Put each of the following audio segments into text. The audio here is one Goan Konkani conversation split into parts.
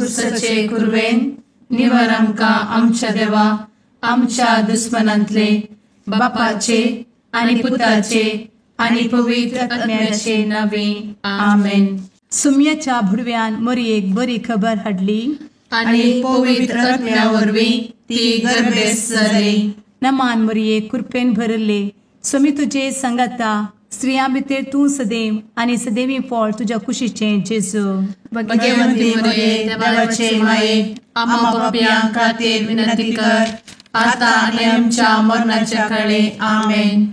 कुर्साचे कुरवेन निवार आमकां आमच्या देवा आमच्या दुस्मनांतले बापाचे आनी पुताचे आनी पवित्र आत्म्याचे नावे आमेन. सुम्याच्या भुडव्यान मोरयेक बरी खबर हाडली आनी पवित्र आत्म्या वरवीं ती गर्भेस्त जाली. नमान मोरये, कृपेन भरले, स्वामी तुजे संगाता, स्त्रियां भितर तूं सदैव आनी सदैवी फळ तुज्या कुशीचें जेजू. भगवंती मोरये, देवाचे माये, आम्हा पाप्यां खातीर विनंती कर आता आनी आमच्या मरणाच्या काळे. आमेन.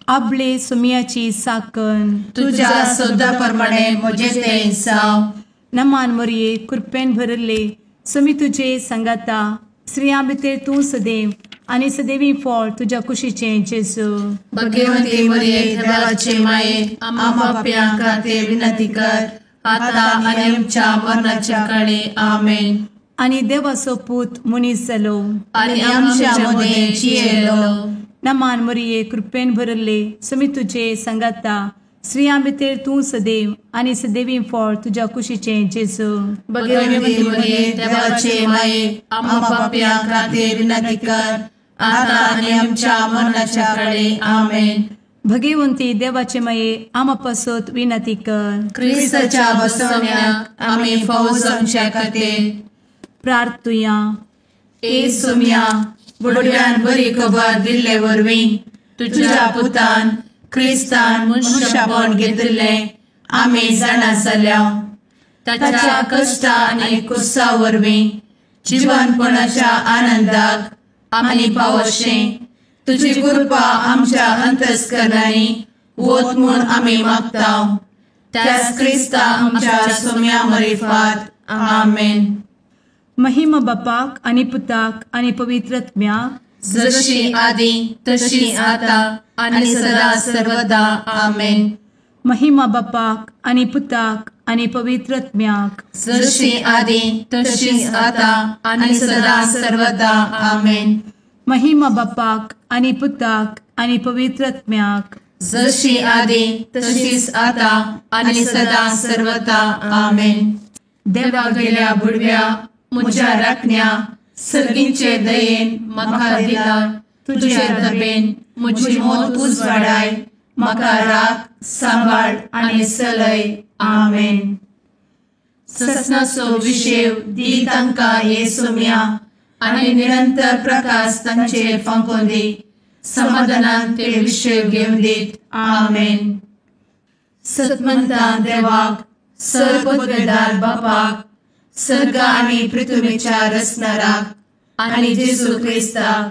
आपले सुमियाची साकन तुझ्या शब्दा प्रमाणे म्हजें तें जावं. नमान मोरये, कृपेन भरले, स्वामी तुजे संगाता, स्त्रियां भितर तूं सदैव आनी सदैवी फळ तुज्या कुशीचें जेजू. भगवंती मोरये, देवाचे माये, आम्हा पाप्यां खातीर विनंती कर आता आनी आमच्या मरणाच्या काळे. आमेन. आनी देवाचो पूत मनीस जालो आनी आमच्या मदें जियेलो. नमान मोरये, कृपेन भरले, स्वामी तुजे संगाता, स्त्रियां भितर तूं सदैव आनी सदैवी फळ तुज्या कुशीचें जेजू. भगवंती मोरये, देवाचे माये, आम्हा पाप्यां खातीर विनंती कर आता आनी आमच्या मरणाच्या काळे. आमेन. भगवंती देवाचे माये, आम्हा पासत विनंती कर. क्रिस्ताच्या बसवण्याक आमी फावो जावच्या खातीर प्रार्थुया. ए सोम्या, बुडव्यान बरी खबर दिल्ले वरवीं तुझ्या पुतान क्रिस्तान मनुष्यपण घेतिल्लें आमी जाणा जाल्या. ताच्या कश्टा आनी कुर्सा वरवीं जिवनपणाच्या आनंदाक आमी पावशें तुजी कृपा आमच्या अंतस्करणांनी वत म्हूण आमी मागता. त्याच क्रिस्ता आमच्या सोम्या मरिफात. आमेन. महिमा बापाक आनी पुताक आनी पवित्र आत्म्याक, जशी आदी तशी आता आनी सदा सर्वदा. आमेन. महिमा बापाक आनी पुताक आनी पवित्र आत्म्याक, जशी आदी तशी आता आनी सदा सर्वदा. आमेन. महिमा बापाक आनी पुताक आनी पवित्र आत्म्याक, जशी आदी तशीच आता आनी सदा सर्वदा. आमेन. देवा गेल्या बुडव्या म्हज्या राखण्या सर्गींचे दयेन म्हाका दिला तुजे दबेन म्हजी मोत उजवाडाय म्हाका राख सांबाळ आनी चलय. आमेन. ससनाचो विशेव दी तांकां हे सोम्या आनी निरंतर प्रकाश तांचेर फांकोवन दी. समाधानान ते विशेव घेवन दीत. आमेन. सतमंता देवाक, सर्वपदवेदार बापाक, सर्ग आनी पृथ्वीच्या रचणाराक आनी जेजू क्रिस्ताक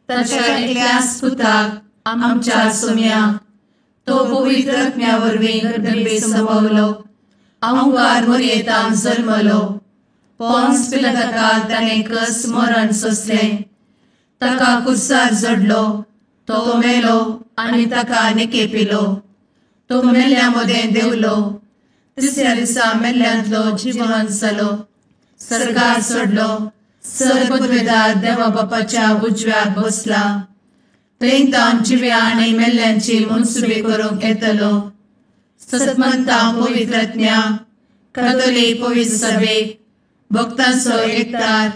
ताच्या एकल्याच पुताक आमच्या सोम्याक, तो पवित्र आत्म्या वरवीं गर्भे संभवलो, अंकार मोरयेतान जल्मलो, पोन्स पिलाताकाल ताणें कस मरण सोंसलें, ताका कुर्सार जडलो, तो मेलो आनी ताका निकेपिलो, तो मेल्ल्या मदें देंवलो, तिसऱ्या दिसा मेल्ल्यांतलो जिवन जालो, सर्गार चडलो, सर्वपदवेदार देवा बापाच्या उजव्याक बसला, थंय तावन जिव्या आनी मेल्ल्यांची मनसुबी करूंक येतलो. सतमंता पवित्र आत्म्या, कथोलीक पवित्र सभेक, भक्तांचो एकतार,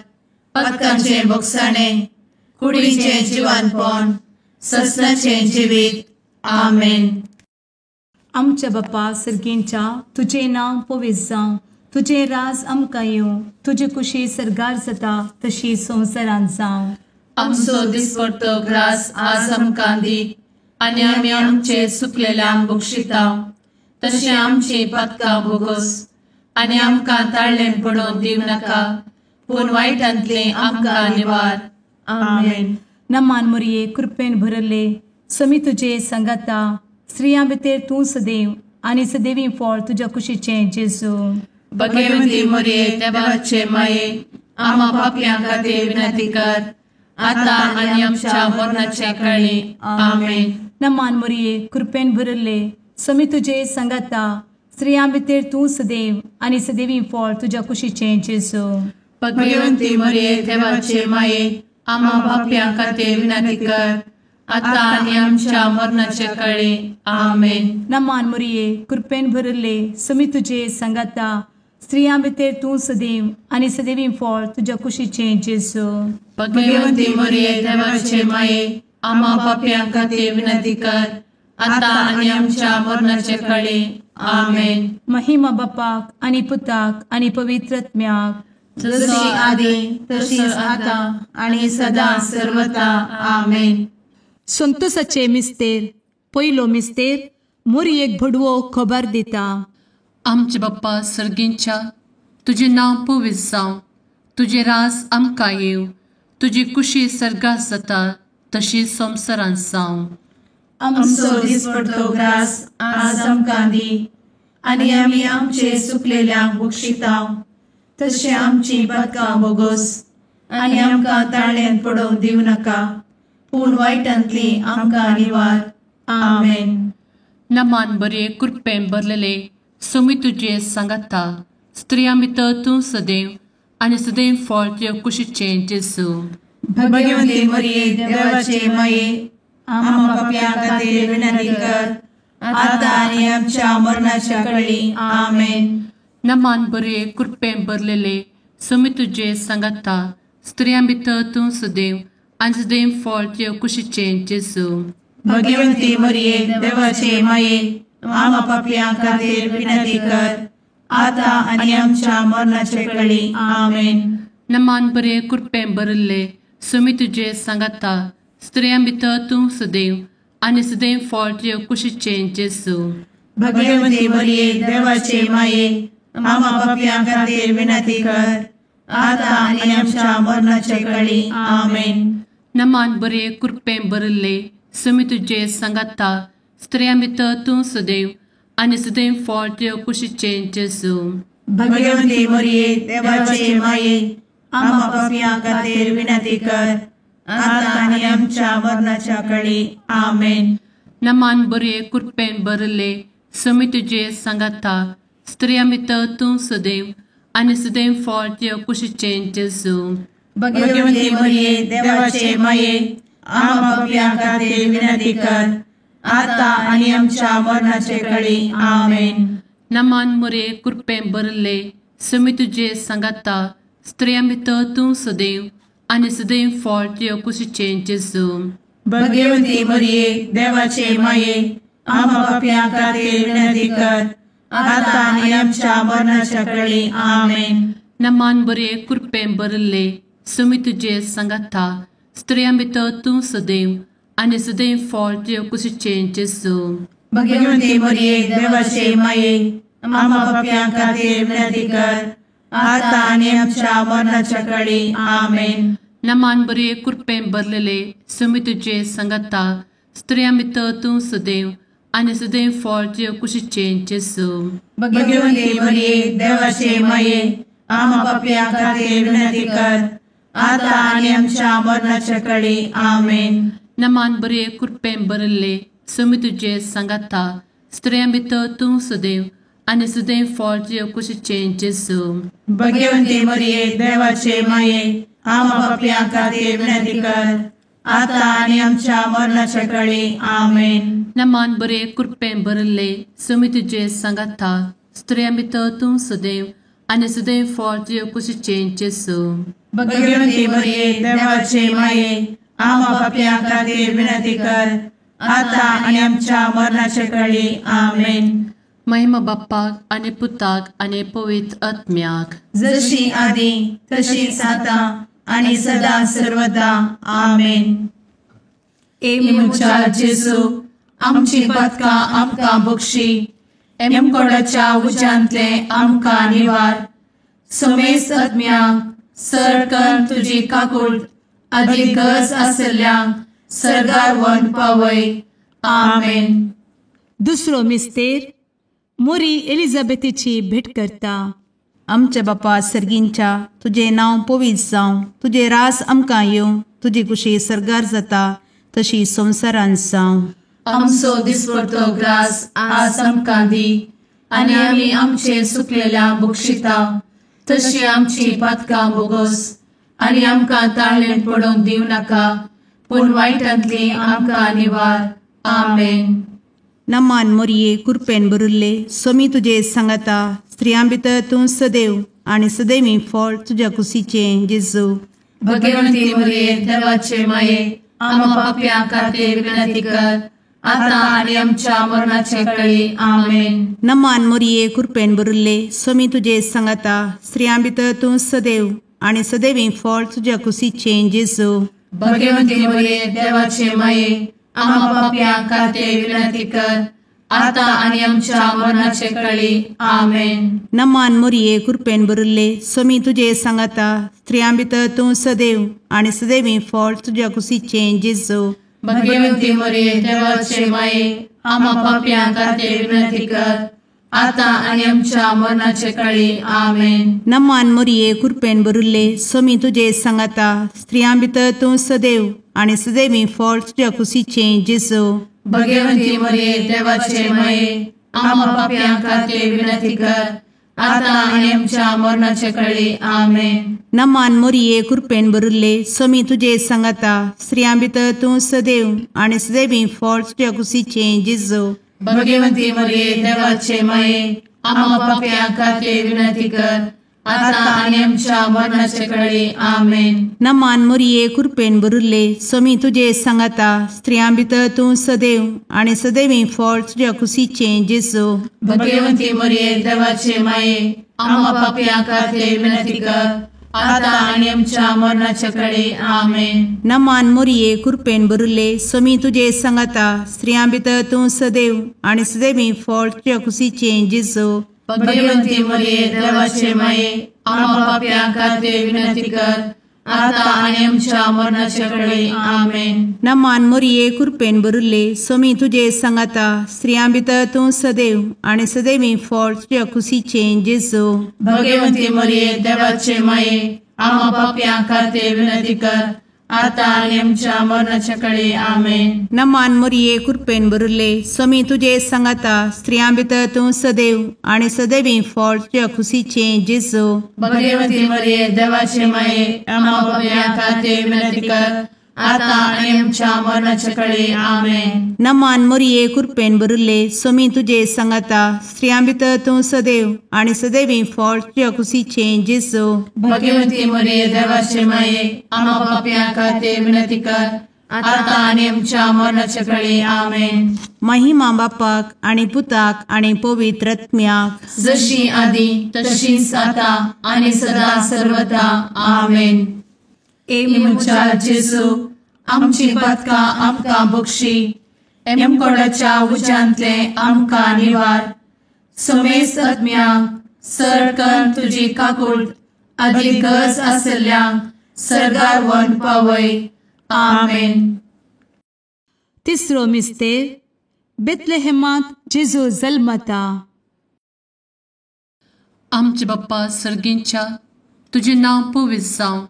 पातकांचें भोगसाणें, कुडीचें जिवानपण, ससनाचें जिवीत. आमेन. आमच्या बापा सर्गींच्या, तुजें नांव पवित्र जावं, तुजें राज आमकां येवं, तुजी कुशी सर्गार जाता तशी संवसारांत जावं. आमचो दिसपडतो ग्रास आज आमकां दी आनी आमी आमचे चुकलेल्यांक बक्षिता तशें आमची पातकां भोगोस आनी आमकां ताळ्ळें पडोवन दिवं नाका, पूण वायटांतलें आमकां निवार. आमेन. नमान मोरये, कृपेन भरले, स्वामी तुजे संगाता, स्त्रियां भितर तूं सदैव आनी सदैवी फळ तुज्या कुशीचें जेजू. भगवंती मोरये, देवाचे माये, आम्हा पापयां खातीर विनंती कर आता आनी आमच्या मरणाच्या काळी. आमेन. नमान मोरये, कृपेन भरले, स्वामी तुजे संगाता, स्त्रियां भितर तूं सदैव आनी सदैवी फळ तुज्या कुशीचें जेजू. भगवंती मोरये, देवाचे माये, आम्हा पापयां खातीर विनंती कर आता आनी आमच्या मरणाच्या काळी. आमेन. नमान मोरये, कृपेन भरले, स्वामी तुजे संगाता, स्त्रियां भितर तूं सदैव आनी सदैवी फळ तुज्या कुशीचें जेजू। भगवंती मरिये देवाचे माये, आम्हा पाप्यां खातीर विनंती कर, आतां आनी आमच्या मरणाचे कळी। आमेन। महिमा बापाक आनी पुताक आनी पवित्र आत्म्याक, जशी आदी तशीच आतां आनी सदां सर्वता। आमेन। संतोषाचे मिस्तेर। पयलो मिस्तेर मोरयेक भडवो खबर दिता। आमचे बाप्पा सर्गींच्या, तुजें नांव पवित्र जावं, तुजें राज आमकां येवं, तुजी कुशी सर्गात जाता तशी संवसारांत जावं। आमचो दिसपडतो ग्रास आज आमकां दी, आनी आमी आमचे चुकलेल्यांक बक्षिता तशें आमची पातकां बोगोस, आनी आमकां ताळ्यांत पडोवंक दिवं नाका, पूण वायटांतली आमकां निवार। आमेन। नमान बरे कृपेन भरलेले सुमी तुजे सांगाता, स्त्रियां भितर तूं सदैव आनी सदैव फळ तुजे कुशीचें जेजू। भगवंती मरिये देवाचे माये, आम्हा पाप्यां खातीर विनंती कर, आतां आनी आमच्या मरणाच्या कळी। आमेन। नमान बरे कृपेन भरलेले सुमी तुजे सांगाता, स्त्रियां भितर तूं सदैव आनी सदैव फळ तुजे कुशीचें जेजू। भगवंती मरिये देवाचे माये, आम्हा पाप्यां खातीर विनंती कर, आतां आनी आमच्या मरणाचे कळी। आमेन। नमान बरे कृपेन भरिल्ले सुमी तुजे सांगाता, स्त्रियां भितर तूं सदैव आनी सदैव फळ तुजे कुशीचें जेजू। भगवंती मरिये देवाचे माये, आम्हा पाप्यां खातीर विनंती कर, आतां आनी आमच्या मरणाचे कळी। आमेन। नमान बरे कृपेन भरिल्ले सुमी तुजे सांगाता, स्त्रियां भितर तूं सदैव आनी सदैव फळ तुजे कुशीचें जेजू। भगवंती मरिये देवाचे माये, आम्हा पाप्यां खातीर विनंती कर, आतां आनी आमच्या मरणाच्या कळी। आमेन। नमान बरे कृपेन भरिल्ले सुमी तुजे सांगाता, स्त्रियां भितर तूं सदैव आनी सदैव फळ तुजे कुशीचें जेजू। भगवंती मरिये देवाचे माये, आम्हा पाप्यां खातीर विनंती कर, आतां आनी आमच्या मरणाचे कळी। आमेन। नमान मरिये कृपेन भरिल्ले सुमी तुजे सांगाता, स्त्रियां भितर तूं सदैव आनी सदैव फळ तुजे कुशीचें जेजू। भगवंती मरिये देवाचे माये, आम्हा पाप्यां खातीर विनंती कर, आतां आनी आमच्या मरणाच्या कळी। आमेन। नमान बरे कृपेन भरिल्ले सुमी तुजे सांगाता, स्त्रियां भितर तूं सदैव आनी सदैव फळ तुजे कुशीचें जेजू। भगवंती मरिये देवाचे माये, आम्हा पाप्यां खातीर विनंती कर, आतां आनी आमच्या मरणाच्या कळी। आमेन। नमान बरे कृपेन भरलेले सुमी तुजे सांगाता, स्त्रियां भितर तूं सदैव आनी सदैव फळ तुजे कुशीचें जेजू। भगवंती मरिये देवाचे माये, आम्हा पाप्यां खातीर विनंती कर, आतां आनी आमच्या मरणाच्या कळी। आमेन। नमान बरे कृपेन भरिल्ले सुमी तुजे सांगाता, स्त्रियां भितर तूं सदैव आनी सदैव फळ तुजे कुशीचें जेजू। भगवंती मरिये देवाचे माये, आम्हा पाप्यां खातीर विनंती कर, आतां आनी आमच्या मरणाच्या कळी। आमेन। नमान बरे कृपेन भरिल्ले सुमी तुजे सांगाता, स्त्रियां भितर तूं सदैव आनी सदैव फळ तुजे कुशीचें जेजू। भगवंती मरिये देवाचे माये, आम्हा पाप्यां खातीर विनंती कर, आतां आनी आमच्या मरणाचे कळी। आमेन। महिमा बाप्पाक आनी पुताक आनी पवित्र आत्म्याक, जशी आदी तशीच आतां आनी सदां सर्वदा। आमेन। ए म्हज्या जेजू, आमची पातकां आमकां बक्षी, एमकोडाच्या उज्यांतले आमकां निवार, समेस्त आत्म्यांक सरकन तुजी काकूट आदी गरज आसल्ल्यांक सर्गार व्हरून पावय। आमेन। दुसरो मिस्तेर मोरी एलिझाबेथीची भेट करता। आमच्या बापा सर्गींच्या, तुजें नांव पवित्र जावं, तुजें राज आमकां येवं, तुजी कुशी सर्गार जाता तशी संवसारांत जावं। आमचो दिसपडतो ग्रास आज आमकां दी, आनी आमी आमचे चुकलेल्यांक बक्षिता तशी आमची पातकां बोगोस, आनी आमकां ताळ्ळेंत पडोवंक दिवं नाका, पूण वायटांतली आमकां निवार। आमेन। नमान मोरये कुरपेन भरिल्ले सोमी तुजे सांगाता स्त्रियां भितर तूं सदैव आनी सदैवी फळ तुज्या कुशीचें जेजू. भगवंती मोरये देवाचे माये आम्हा पाप्यां खातीर विनंती कर आता आनी आमच्या मरणाचे कळी. आमेन. नमान मोरये कुरपेन भरिल्ले सोमी तुजे सांगाता स्त्रियां भितर तूं सदैव आनी सदैवी फळ तुज्या कुशीचें जेजू. भगवंती मोरये देवाचे माये आम्हा पाप्यां खातीर विनंती कर आता आनी आमच्या मरणाचे कळी. आमेन. नमान मोरये कुरपेन भरिल्ले सोमी तुजे सांगाता स्त्रियां भितर तूं सदैव आनी सदैवी फळ तुज्या कुशीचें जेजू. भगवंती मोरये देवाचे माये आम्हा पाप्यां खातीर विनंती कर आता आनी आमच्या मरणाचे कळी. आमेन. नमान मोरये कुरपेन भरिल्ले सोमी तुजे सांगाता स्त्रियां भितर तूं सदैव आनी सदैवी फळ तुज्या कुशीचें जेजू. भगवंती मोरये देवाचे माये आम्हा पाप्यां खातीर विनंती कर आता आनी आमच्या मरणाचे कळी. आमेन. नमान मोरये कुरपेन भरिल्ले सोमी तुजे सांगाता स्त्रियां भितर तूं सदैव आनी सदैवी फळ तुज्या कुशीचें जेजू. भगवंती मोरये देवाचे माये आम्हा पाप्यां खातीर विनंती कर आता आनी आमच्या मरणाचे कळी. आमेन. नमान मोरये कुरपेन भरिल्ले सोमी तुजे सांगाता स्त्रियां भितर तूं सदैव आनी सदैवी फळ तुज्या कुशीचें जेजू. भगवंती मोरये देवाचे माये आम्हा पाप्यां खातीर विनंती कर आता आनी आमच्या मरणाचे कळी. आमेन. नमान मोरये कुरपेन भरिल्ले सोमी तुजे सांगाता स्त्रियां भितर तूं सदैव आनी सदैवी फळ तुज्या कुशीचें जेजू. भगवंती मोरये देवाचे माये आम्हा पाप्यां खातीर विनंती कर आता आनी आमच्या मरणाचे कळी. आमेन. नमान मोरये कुरपेन भरिल्ले सोमी तुजे सांगाता स्त्रियां भितर तूं सदैव आनी सदैवी फळ तुज्या कुशीचें जेजू. भगवंती मोरये देवाचे माये आम्हा पाप्यां खातीर विनंती कर आता आनी आमच्या मरणाचे कळी. आमेन. नमान मोरये कुरपेन भरिल्ले सोमी तुजे सांगाता स्त्रियां भितर तूं सदैव आनी सदैवी फळ तुज्या कुशीचें जेजू. भगवंती मोरये देवाचे माये आम्हा पाप्यां खातीर विनंती कर आता आनी आमच्या मरणाचे कळी. आमेन. नमान मोरये कुरपेन भरिल्ले सोमी तुजे सांगाता स्त्रियां भितर तूं सदैव आनी सदैवी फळ तुज्या कुशीचें जेजू. भगवंती मोरये देवाचे माये आम्हा पाप्यां खातीर विनंती कर आता आनी आमच्या मरणाचे कळी. आमेन. महिमा बापाक आनी पुताक आनी पवित्र आत्म्याक, जशी आदी तशीच आता आनी सदा सर्वदा. आमेन. ए म्हज्या जेजू आमची पातकां आमकां बक्षी, एमकोडाच्या उज्यांतले आमकां निवार, समेस्त आत्म्यांक सरकन तुजी काकूट आदी गरज आशिल्ल्यांक सर्गार व्हरून पावय. आमेन. तिसरो मिस्तेर बेथलेहेमांत जेजू जल्मता. आमचे बाप्पा सर्गींच्या, तुजें नांव पवित्र जावं,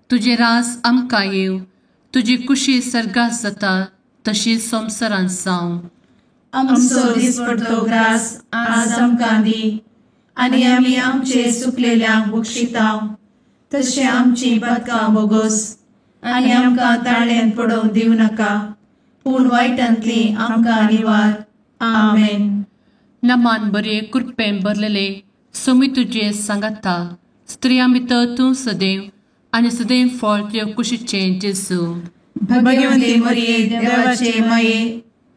तुजें राज आमकां येवं, तुजी कुशी सर्गात जाता तशी संवसारांत जावं. आमचो दिसपडतो ग्रास आज आमकां दी आनी आमी आमचे चुकलेल्यांक बक्षितांव तशें आमची पातकां बोगोस आनी आमकां ताळ्यांत पडोवंक दिवं नाका, पूण वायटांतली आमकां निवार. आमेन. नमान बरे कृपेन भरलेले सोमी तुजे सांगाता, स्त्रियां भितर तूं सदैव आनी सदैव फळ तुज्या कुशीचें जेजू. भगवंती मरिये देवाचे माये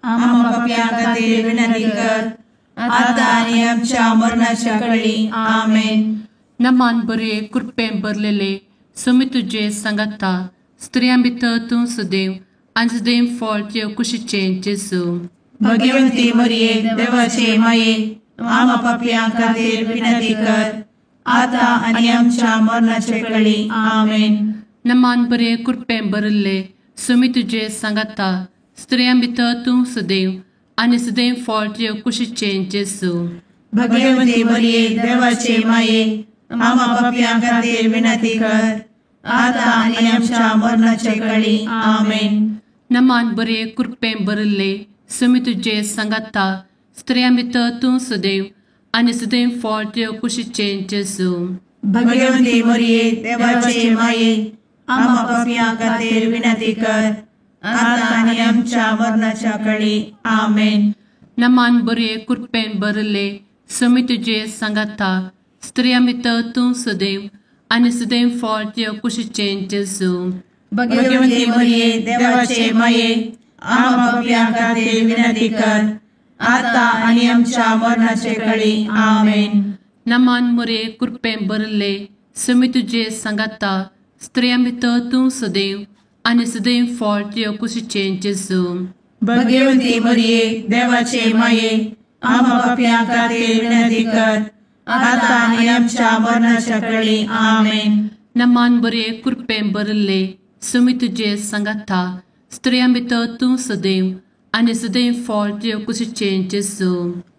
आम्हा पाप्यां खातीर विनंती कर आता आनी आमच्या मरणाच्या कळी. आमेन. नमान बरे कृपेन भरलेले सोमी तुजे सांगाता, स्त्रियां भितर तूं सदैव आनी सदैव फळ तुज्या कुशीचें जेजू. भगवंती मरिये देवाचे माये आम्हा पाप्यां खातीर विनंती कर आता आनी आमच्या मरणाचे कळी. आमेन. नमान बरे कृपेन भरिल्ले सोमी तुजे सांगाता, स्त्रियां भितर तूं सदैव आनी सदैव फळ तुज्या कुशीचें जेजू. भगवंती मरिये देवाचे माये आम्हा पाप्यां खातीर विनंती कर आता आनी आमच्या मरणाचे कळी. आमेन. नमान बरे कृपेन भरिल्ले सोमी तुजे सांगाता, स्त्रियां भितर तूं सदैव आनी सदैव फळ तुज्या कुशीचें जेजू. भगवंती मरिये देवाचे माये आम्हा पाप्यां खातीर विनंती कर आता आनी आमच्या मरणाच्या कळी. आमेन. नमान बरे कृपेन भरले स्वामी तुजे सांगाता स्त्रियां भितर तूं सदैव आनी सदैव फळ तुज्या कुशीचें जेजू. भगवती मरिये देवाचे माये आम्हा पाप्यां खातीर विनंती कर आता आनी आमच्या मरणाचे कळी. आमेन. नमान मरिये कृपेन भरले स्वामी तुजे सांगाता स्त्रियां भितर तूं सदैव आनी सदैव फळ तुज्या कुशीचें जेजू. भगवती मरिये देवाचे माये आम्हा पाप्यां खातीर विनंती कर आता आनी आमच्या मरणाच्या कळी. आमेन. नमान बरे कृपेन भरले स्वामी तुजे सांगाता स्त्रियां भितर तूं सदैव आनी सदैव फळ तुज्या कुशीचें जेजू.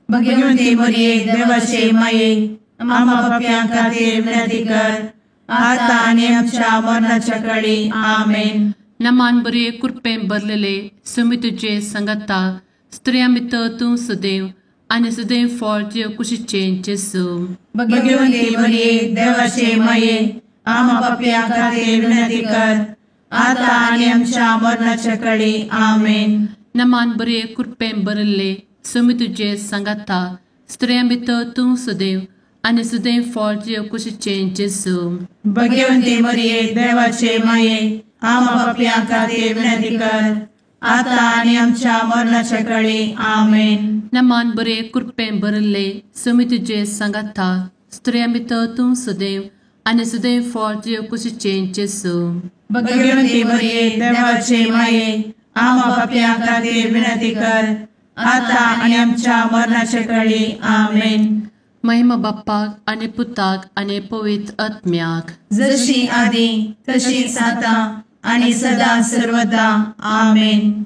भगवती मरिये देवाचे माये आम्हा पाप्यां खातीर विनंती कर आता आनी आमच्या मरणाच्या कळी. आमेन. नमान बरे कृपेन भरलेले स्वामी तुजे सांगाता स्त्रियां भितर तूं सदैव आनी सदैव फळ तुज्या कुशीचें जेजू. भगवती मरिये देवाचे माये आम्हा पाप्यां खातीर विनंती कर आता आनी आमच्या मरणाच्या कळी. आमेन. नमान बरे कृपेन भरले स्वामी तुजे सांगाता स्त्रियां भितर तूं सदैव आनी सदैव फळ तुज्या कुशीचें जेजू. भगवती मरिये देवाचे माये आम्हा पाप्यां खातीर विनंती कर आता आनी आमच्या मरणाच्या कळी. आमेन. नमान बरे कृपेन भरले स्वामी तुजे सांगाता स्त्रियां भितर तूं सदैव आनी सदैव फळ तुज्या कुशीचें जेजू. भगवती मरिये देवाचे माये आम्हा पाप्यां खातीर विनंती कर आता आनी आमच्या मरणाच्या कळी. आमेन. महिमा बाप्पाक आनी पुताक आनी पवित्र आत्म्याक, जशी आदी तशीच आता आनी सदा सर्वदा. आमेन.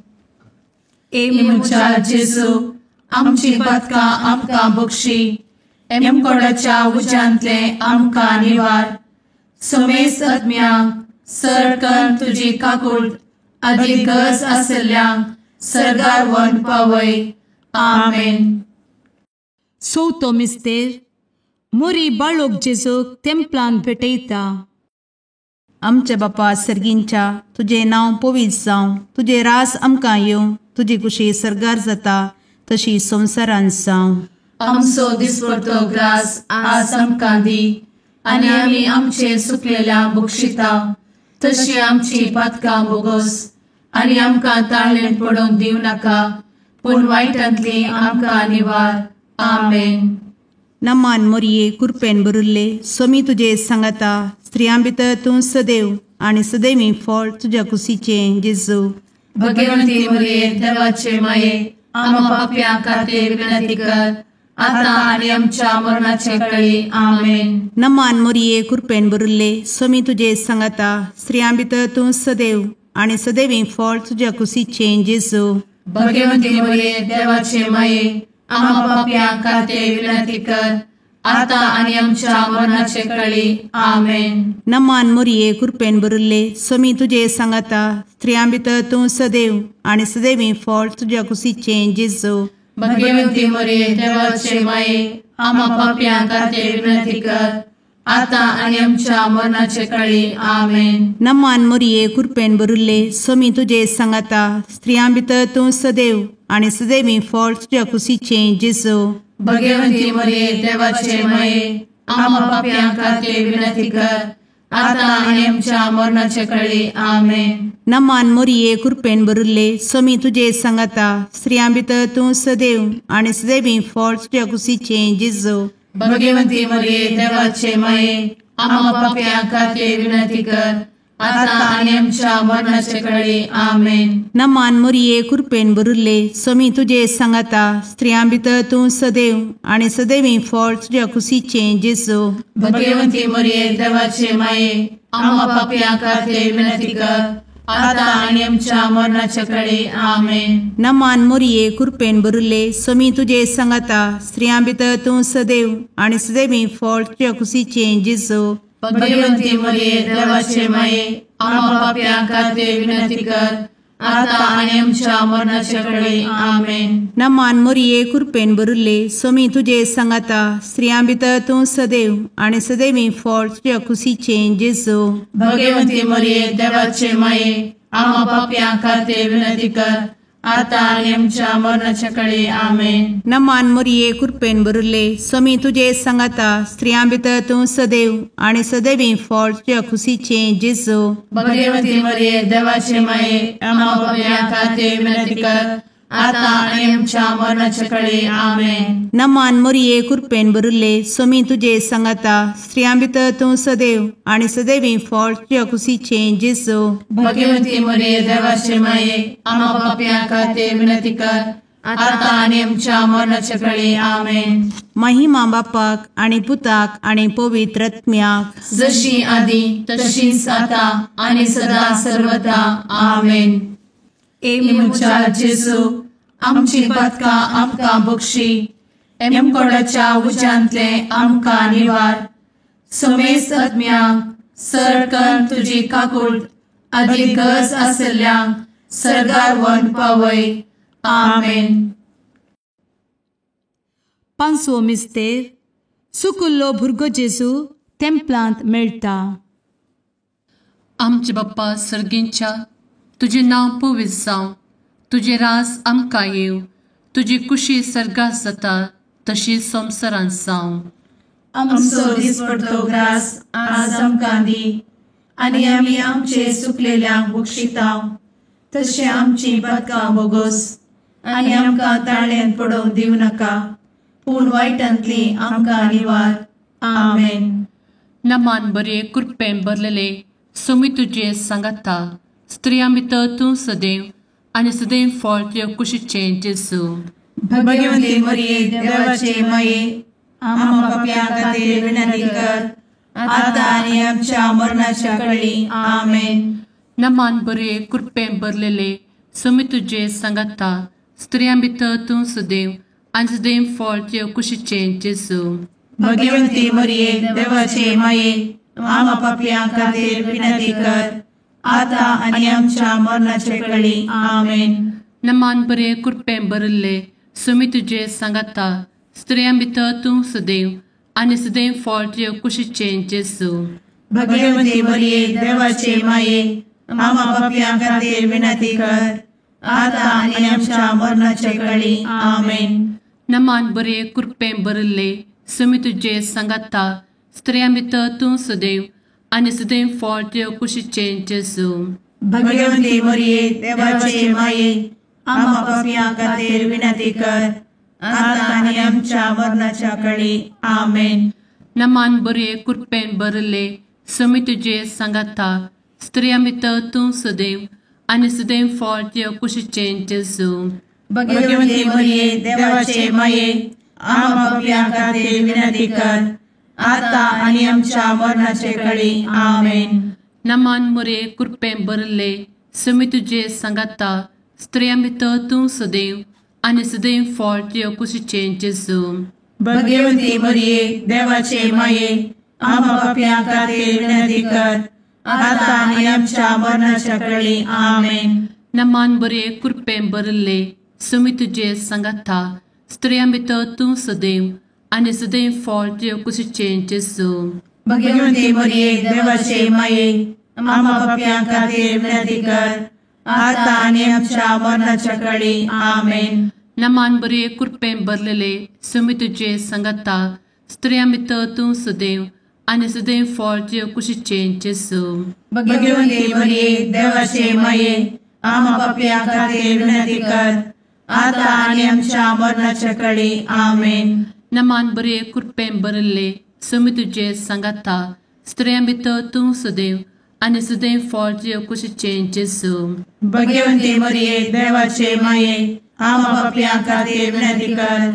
ए म्हज्या जेजू आमची पातकां आमकां बक्षी, एमकोडाच्या उज्यांतले आमकां निवार, समेस्त आत्म्यांक सरकन तुजी काकूट आदी गरज आशिल्ल्यांक सर्गार व्हरून पावय. आमेन. चवथो मिस्तेर मोरी बाळोक जेजूक तेंपलान भेटयता. आमच्या बापा सर्गींच्या तुजें नांव पवित्र जावं, तुजें राज आमकां येवं, तुजी कुशी सर्गार जाता तशी संवसारान जावं. आमचो दिसपडतो ग्रास आज आमकां दी आनी आमी आमचे सुकलेल्या बक्षिता तशी आमची पातकां बोगस आनी आमकां ताळेन पडोवंक दिवं नाका, पूण वायटांतली आमकां निवार. आमेन. नमान मोरये कृपेन भरिल्ले स्वामी तुजे सांगाता, स्त्रियां भितर तूं सदैव आनी सदैवी फळ तुज्या कुशीचें जेजू. भगवंती मोरये देवाचे माये आम्हा पाप्यां खातीर विनंती कर आता आनी आमच्या मरणाचे कळी. आमेन. नमान मोरये कृपेन भरिल्ले स्वामी तुजे सांगाता, स्त्रियां भितर तूं सदैव आनी सदैवी फळ तुज्या कुशीचें जेजू. भगवंती मोरये देवाचे माये आम्हा पाप्यां खातीर विनंती कर आता आनी आमच्या मरणाचे कळी. आमेन. नमान मोरये कृपेन भरिल्ले स्वामी तुजे सांगाता, स्त्रियां भितर तूं सदैव आनी सदैवी फळ तुज्या कुशीचें जेजू. भगवंती मोरये देवाचे माये आम्हा पाप्यां खातीर विनंती कर आता आनी आमच्या मरणाचे कळी. आमेन. नमान मोरये कृपेन भरिल्ले स्वामी तुजे सांगाता, स्त्रियां भितर तूं सदैव आनी सदैवी फळ तुज्या कुशीचें जेजू. भगवंती मोरये देवाचे माये आम्हा पाप्यां खातीर विनंती कर आता आनी आमच्या मरणाचे कळी. आमेन. नमान मोरये कृपेन भरिल्ले स्वामी तुजे सांगाता, स्त्रियां भितर तूं सदैव आनी सदैवी फळ तुज्या कुशीचें जेजू. भगवंती मोरये देवाचे माये आम्हा पाप्यां खातीर विनंती कर आता आनी आमच्या मरणाचे कळी. आमेन. नमान मोरये कृपेन भरिल्ले स्वामी तुजे सांगाता, स्त्रियां भितर तूं सदैव आनी सदैवी फळ तुज्या कुशीचें जेजू. भगवंती मोरये देवाचे माये आम्हा पाप्यां खातीर विनंती कर आता आनी आमच्या मरणाचे कळी. आमेन. नमान मोरये कृपेन भरिल्ले स्वामी तुजे सांगाता, स्त्रियां भितर तूं सदैव आनी सदैवी फळ तुज्या कुशीचें जेजू. भगवंती मोरये देवाचे माये आम्हा पाप्यां खातीर विनंती कर आता आनी आमच्या मरणाचे कळी. आमेन. नमान मोरये कृपेन भरिल्ले स्वामी तुजे सांगाता, स्त्रियां भितर तूं सदैव आनी सदैवी फळ तुज्या कुशीचें जेजू. भगवंती मोरये देवाचे माये आम्हा पाप्यां खातीर विनंती कर आतां आनी आमच्या मरणाच्या कळे. आमेन. नमान मोरये, कृपेन भरिल्ले, स्वामी तुजे सांगाता. स्त्रियां भितर तूं सदैव आनी सदैवी फळ तुज्या खुशीचें जेजू. भगवती मरिये, देवाचे माये, आम्हा पापयां खातीर विनंती कर, आतां आनी आमच्या मरणाच्या कळे. आमेन. नमान मोरये, कृपेन भरिल्ले, स्वामी तुजे सांगाता. स्त्रियां भितर तूं सदैव आनी सदैवी फळ तुज्या खुशीचें जेजू. भगवती मरिये, देवाचे माये, आम्हा पापयां खातीर विनंती कर, आतां आनी आमच्या मरणाच्या कळे. आमेन. महिमा बापाक आनी पुताक आनी पवित्र आत्म्याक, जशी आदी तशीच आतां आनी सदा सर्वदा. आमेन. ए म्हज्या जेजू, आमची पातकां आमकां बक्षी, एमकोडाच्या उज्यांतले आमकां निवार, समेस्त आत्म्यांक सरकन तुजी काकूट आदी गरज आशिल्ल्यांक सर्गार व्हरून पावय. आमेन. पांचवो मिस्तेर, सुकुल्लो भुरगो जेजू तेंपलांत मेळटा. आमचे बाप्पा सर्गींच्या, तुजें नांव पवित्र जावं, तुजें रास आमकां येवं, तुजी कुशी सर्गात जाता तशी संवसारांत जावं. आमचो दिसपडतो ग्रास आज आमकां दी, आनी आमी आमचे सुकलेल्यांक बक्षितांव, तशें आमची पातकां बोगोस, आनी आमकां ताळ्यांत पडोवंक दिवं नाका, पूण वायटांतली आमकां निवार. आमेन. नमान बरे, कृपेन भरलेले, स्वामी तुजे सांगाता. स्त्रियां भितर तूं सदैव आनी सदैव फळ तुज्या कुशीचें जेजू. भगवती मरिये, देवाचे माये, आम्हा पापयां खातीर विनंती कर, आतां आनी आमच्या मरणाच्या कळी. आमेन. नमान बरे, कृपेन भरलेले, स्वामी तुजे सांगाता. स्त्रियां भितर तूं सदैव आनी सदैव फळ तुज्या कुशीचें जेजू. भगवती मरिये, देवाचे माये, आम्हा पापयां खातीर विनंती कर, आतां आनी आमच्या मरणाच्या कळी. आमेन. नमान बरे, कृपेन भरिल्ले, स्वामी तुजे सांगाता. स्त्रियां भितर तूं सदैव आनी सदैव फळ तुज्या कुशीचें जेजू. भगवती मरिये, देवाचे माये, आम्हा पापयां खातीर विनंती कर, आतां आनी आमच्या मरणाच्या कळी. आमेन. नमान बरे, कृपेन भरिल्ले, स्वामी तुजे सांगाता. स्त्रियां भितर तूं सदैव आनी सदैव फळ तुज्या कुशीचें जेजू. भगवती मरिये, देवाचे माये, आम्हा पापयां खातीर विनंती कर, आतां आनी आमच्या मरणाच्या कळी. आमेन. नमान बरे, कृपेन भरिल्ले, स्वामी तुजे सांगाता. स्त्रियां भितर तूं सदैव आनी सदैव फळ तुज्या कुशीचें जेजू. भगवती मरिये, देवाचे माये, आम्हा पापयां खातीर विनंती कर, आतां आनी आमच्या मरणाचे कळी. आमेन. नमान मरिये, कृपेन भरिल्ले, स्वामी तुजे सांगाता. स्त्रियां भितर तूं सदैव आनी सदैव फळ तुज्या कुशीचें जेजू. भगवती मरिये, देवाचे माये, आम्हा पापयां खातीर विनंती कर, आतां आनी आमच्या मरणाच्या कळी. आमेन. नमान बरे, कृपेन भरिल्ले, स्वामी तुजे सांगाता. स्त्रियां भितर तूं सदैव आनी सदैव फळ तुज्या कुशीचें जेजू. भगवती मरिये, देवाचे माये, आम्हा पापयां खातीर विनंती कर, आतां आनी आमच्या मरणाच्या कळी. आमेन. नमान बरे, कृपेन भरलेले, स्वामी तुजे सांगाता. स्त्रियां भितर तूं सदैव आनी सदैव फळ तुज्या कुशीचें जेजू. भगवती मरिये, देवाचे माये, आम्हा पापयां खातीर विनंती कर, आतां आनी आमच्या मरणाच्या कळी. आमेन. नमान बरे, कृपेन भरिल्ले, स्वामी तुजे सांगाता. स्त्रियां भितर तूं सदैव आनी सदैव फळ तुज्या कुशीचें जेजू. भगवती मरिये, देवाचे माये, आम्हा पापयां खातीर विनंती कर,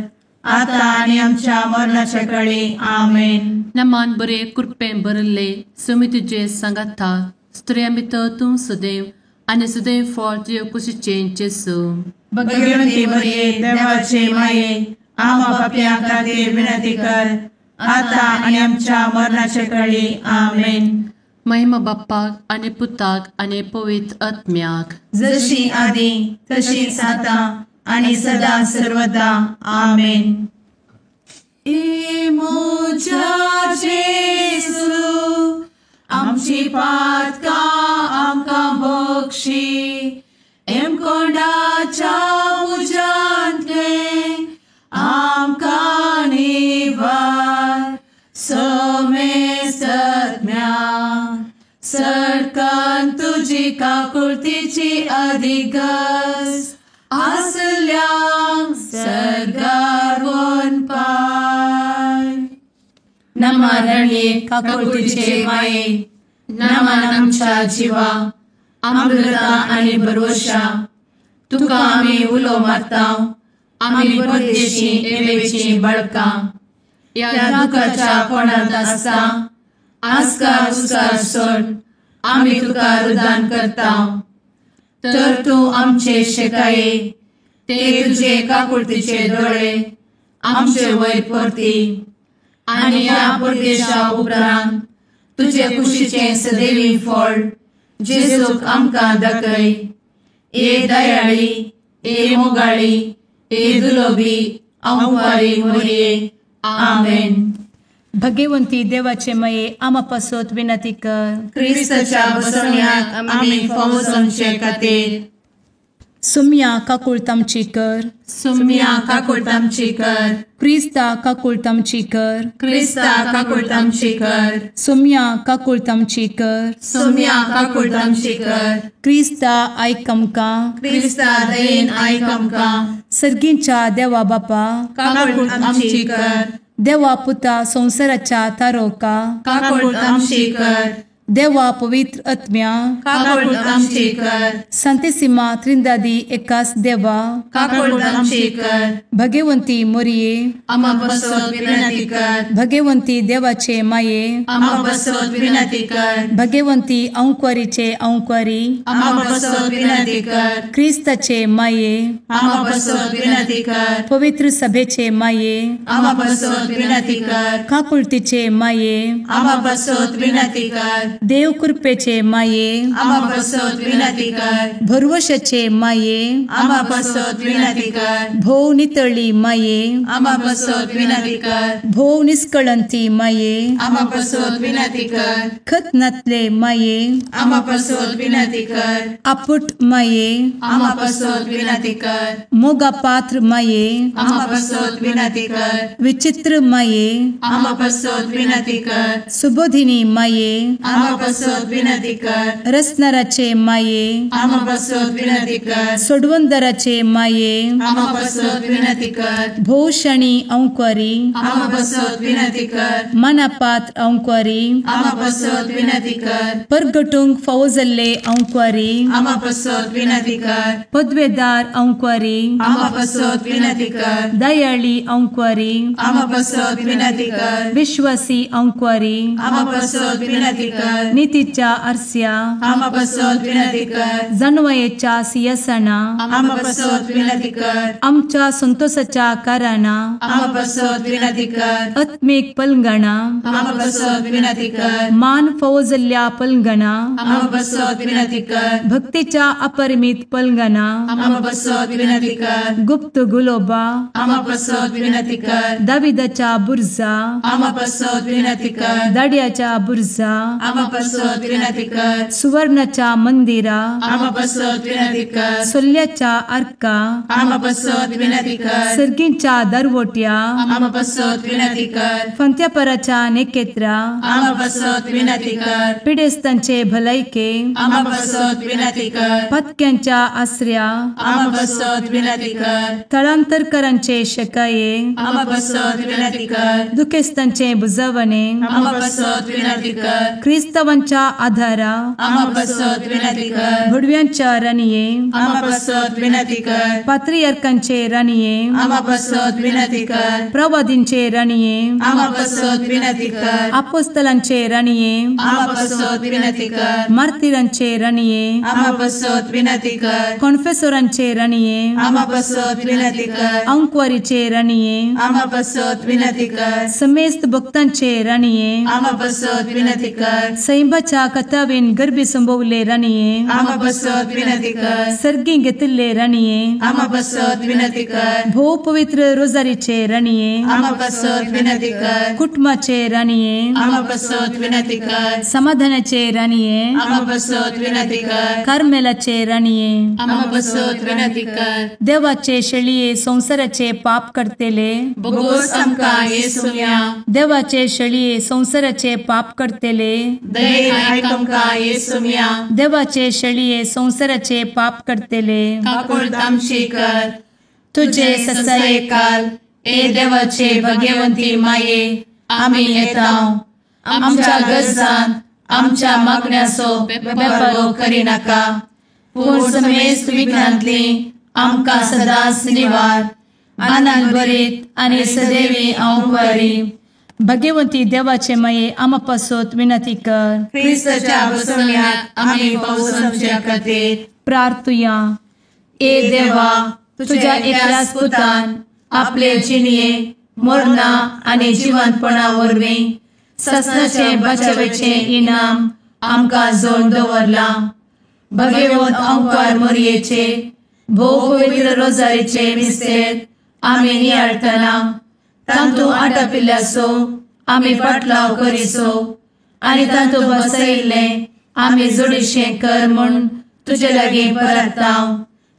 आतां आनी आमच्या मरणाच्या कळी. आमेन. नमान बरे, कृपेन भरिल्ले, स्वामी तुजे सांगाता. स्त्रियां भितर तूं सदैव आनी सदैव फळ तुज्या कुशीचें जेजू. भगवती मरिये, देवाचे माये, आम्हा पापयां खातीर विनंती कर, आतां आनी आमच्या मरणाच्या कळी. आमेन. महिमा बाप्पाक आनी पुताक आनी पवित्र आत्म्याक, जशी आदी तशीच आतां आनी सदा सर्वदा. आमेन. ए म्हज्या जेजू, आमची पातकां आमकां बक्षी, एमकोंडाच्या तुजी काकुळतीची अधिगज आसल्यांक सर्गार वनपाय. नमा रणये काकुळतीचे माये, नमन आमच्या जिवा, अमृता आनी भरवशा, तुका आमी उलो मारता, आमी परदेशी एवेची बळकां, ह्या दुखाच्या कोणांत आसता आस्कार उस्कार सोड आमी तुका रुदान करता. तर तूं आमचे शेकाये, ते तुजे काकुळतीचे दोळे आमचे वयर परती आनी ह्या परदेशा उपरांत तुजे कुशीचें सदैवी फळ जेजूक आमकां दाखय. ए दयाळी, ए मोगाळी, ए दुलोबी आंवारी मोरये. आमेन. भगवंती देवाचे मये आमा पासत विनंती कर. क्रिस्ताच्या बसवण्याक आमी फावो जावचे खातीर. सुम्या काकुळतामची कर. सुम्या काकुळतामची कर. क्रिस्ता काकुळतामची कर. क्रिस्ता काकुळतामची कर. सुम्या काकुळतामची कर. सुम्या काकुळतामची कर. क्रिस्ता आयक आमकां. क्रिस्ता दयेन आयक आमकां. सर्गींच्या देवा बापा काकुळतामची कर. देवा पुता संवसाराच्या तारोका काकुळतामची कर. देवा पवित्र आत्म्या काकुळतामची कर. संतेसिमा त्रिंदादी एकास देवा काकुळतामची कर. भगवंती मोरये आमा पासत विनंती कर. भगवंती देवाचे माये आमा पासत विनंती कर. भगवंती अंकुरीचे अंकुरी आमा पासत विनंती कर. क्रिस्ताचे माये आमा पासत विनंती कर. पवित्र सभेचे माये आमा पासत विनंती कर. काकुळतीचे माये आमा पासत विनंती कर. देव कृपेचे माये आमा पासत विनंती कर. भरवशाचे माये आमा पासत विनंती कर. भोव नितळी माये आमा पासत विनंती कर. भोव निष्कळंती माये आमा पासत विनंती कर. खत नातले माये आमा पासत विनंती कर. आपुट माये आमा पासत विनंती कर. मोगा पात्र माये आमा पासत विनंती कर. विचित्र माये आमा पासत विनंती कर. सुबोधिनी माये आमा पासत विनंती कर. रसनाराचे माये आमा पासत विनंती कर. सोडवंदराचे माये आमा पासत विनंती कर. भोवशणी अंकुरी आमा पासत विनंती कर. मनापात्र अंकुरी आमा पासत विनंती कर. परगटूंक फावो जाल्ले अंकुरी आमा पासत विनंती कर. पदवेदार अंकुरी आमा पासत विनंती कर. दयाळी अंकुरी आमा पासत विनंती कर. विश्वासी अंकुरी आमा पासत विनंती कर. नितीच्या आरस्या आमा पासत विनंती कर. जानवयेच्या सिंहासना आमा पासत विनंती कर. आमच्या संतोषाच्या कारणा आमा पासत विनंती कर. आत्मीक पलंगणा आमा पासत विनंती कर. मान फावो जाल्ल्या पलंगणा आमा पासत विनंती कर. भक्तीच्या अपरिमित पलंगणा आमा पासत विनंती कर. गुप्त गुलोबा आमा पासत विनंती कर. दाविदाच्या बुर्जा आमा पासत विनंती कर. दाड्याच्या बुर्जा आमा पासत विनंती कर. सुवर्णाच्या मंदिरा आमा पासत विनंती कर. सोल्याच्या आर्का आमा पासत विनंती कर. सर्गींच्या दरवट्या आमा पासत विनंती कर. फंत्यापराच्या नेकेत्रा आमा पासत विनंती कर. पिडेस्तांचे भलायके आमा पासत विनंती कर. पत्क्यांच्या आसऱ्या आमा पासत विनंती कर. थळांतरकरांचे शकाये आमा पासत विनंती कर. दुखेस्तांचे बुजवणे आमा पासत विनंती कर. क्रिस्तावांच्या आधारा आमा पासत विनंती कर. भडव्यांच्या राणये आमा पासत विनंती कर. पात्रियार्कांचे राणये आमा पासत विनंती कर. प्रवादींचे राणये आमा पासत विनंती कर. आपोस्तलांचे राणये आमा पासत विनंती कर. मार्तिरांचे राणये आमा पासत विनंती कर. कॉन्फेसोरांचे राणये आमा पासत विनंती कर. अंकुवारीचे राणये आमा पासत विनंती कर. समेस्त भक्तांचे राणये आमा पासत विनंती कर. सैंबाच्या कथावेन गर्भी संभवले राणये आमा पासत विनंती कर. सर्गी घेतिल्ले राणये आमा पासत विनंती कर. भोव पवित्र रोजारीचे राणये आमा पासत विनंती कर. कुटुंबाचे राणये आमा पासत विनंती कर. समाधानाचे राणये आमा पासत विनंती कर. कार्मेलाचे राणये आमा पासत विनंती कर. देवाचे शेळये संवसाराचे पाप करतेले बोगोस आमकां येसुया. देवाचे शेळये संवसाराचे पाप करतेले दयेन आयक आमकां येसुम्या. देवाचे शेळये संवसाराचे पाप करतले काकुळट आमची कर. तुजे तुजे ससायेकाल ए देवाचे भगवंती माये आमी येता. आमच्या गरजांत आमच्या मागण्याचो बेपर्वो करिनाका, पूण समेस्त विघ्नांतली आमकां सदांच निवार. आनंद भरीत आनी सदैवी हांव. भगवंती देवाचे माये आमा पासत विनंती कर. क्रिस्ताच्या बसवण्यात आमी पावसाच्या खातीर प्रार्थुया. ए देवा, तुझ्या एकल्याच पुतान आपले जिणये मरणा आनी जिवंतपणा वरवीं ससनाचे बचावेचें इनाम आमकां जोड दवरलां. भगवंत अंकार मोरयेचे भोव पवित्र रोजारीचे मिस्तेर आमी नियाळटना तांतू आटापिल्ल्याचो आमी पाटलाव करिसो आनी तांतू बसयिल्लें आमी जोडीशें कर म्हूण तुजे लागीं परता.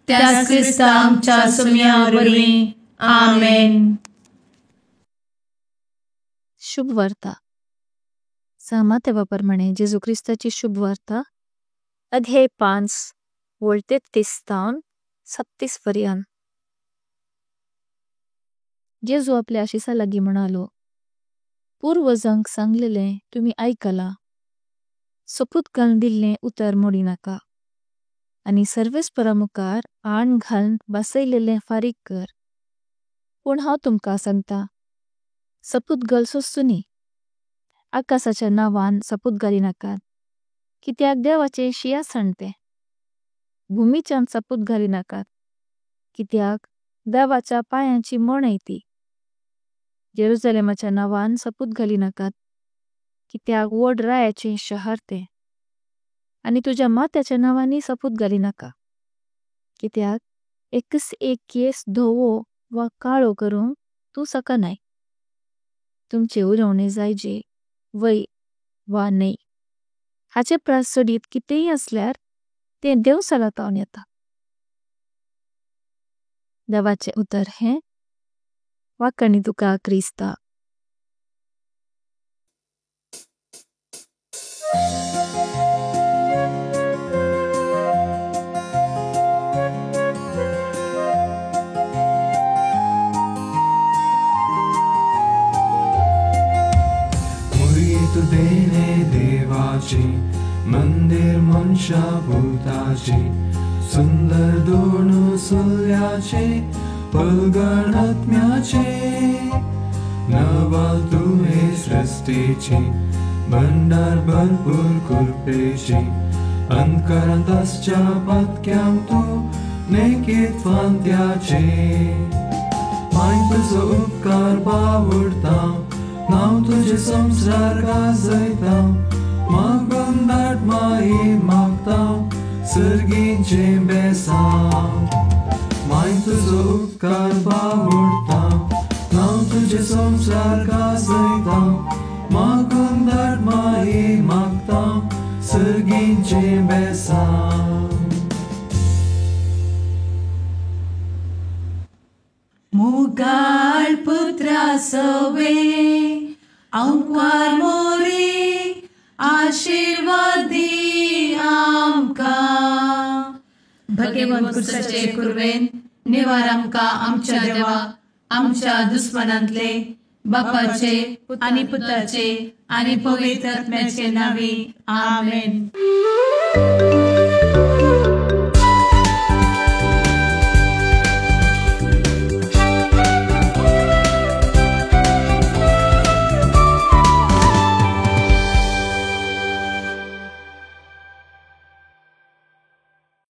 त्याच क्रिस्ता आमच्या सुम्या वरवीं. आमेन. शुभ वार्ता. सामातेवा परमाणे जेसु क्रिस्ताची शुभ वार्ता अध्याय 5 वळ 33 तावन 37 पर्यंत। जेसु आपल्या शिसा लागी म्हणालो, पूर्वजांक सांगलेले तुमी ऐकला, सपूत घालून दिल्ले उतर मोडी नका, आनी सर्वेस्परा मुखार आण घालून बसायलेले फारिक कर। पण हांव तुमका सांगता, सपूत घालसोच न्ही, आकाशाच्या नावान सपूत घाली नकात, कित्याक देवाचे शिंहासन ते। भूमीचान सपूत घाली नकात, कित्याक देवाच्या पायांची मोणाय ती। जेरुसलेमाच्या नावान सपूत घाली नकात, कित्याक वड रायाचे शहर ते। आनी तुझ्या मात्याच्या नावानी सपूत घाली नका, कित्याक एकस एक केस धोवो वा कालो करून तू सकनाय। तुमचे उलोवणे जायजे वय वा नाय, हाचे प्रास सोडीत कितेई असल्यार ते देवसाला ताऊन येता। देवाचे उतर हे वाकणी तुका क्रिस्ता। मुरीत देने देवाचे मंदिर मनशा भूताचे सुंदर दोन सुल्याचे पलगणात्म्याचे नवाल तुहे सृष्टीचे भंडार भरपूर कृपेचे अंतकरांत आसच्या पातक्यांक तूं नेकीत फांत्याचे माय तुजो उपकार बावडता नांव तुजें संवसार गाजयता मागून धाड माई मागता सर्गीचें बेसांव माय तुजो उपकार बावडता नांव तुजें संवसार गाजयता मागून धाड माई मागता सर्गीचें बेसांव। मुगाळ पुत्रा सवे अंकार मोरी आशीर्वादी आमकां. भगवंत क्रिस्ताचे कुर्वेन निवार आमकां आमच्या देवा आमच्या दुस्मनांतले बापाचे आनी पुताचे आनी पवित्र आत्म्याचे नांवी. आमेन.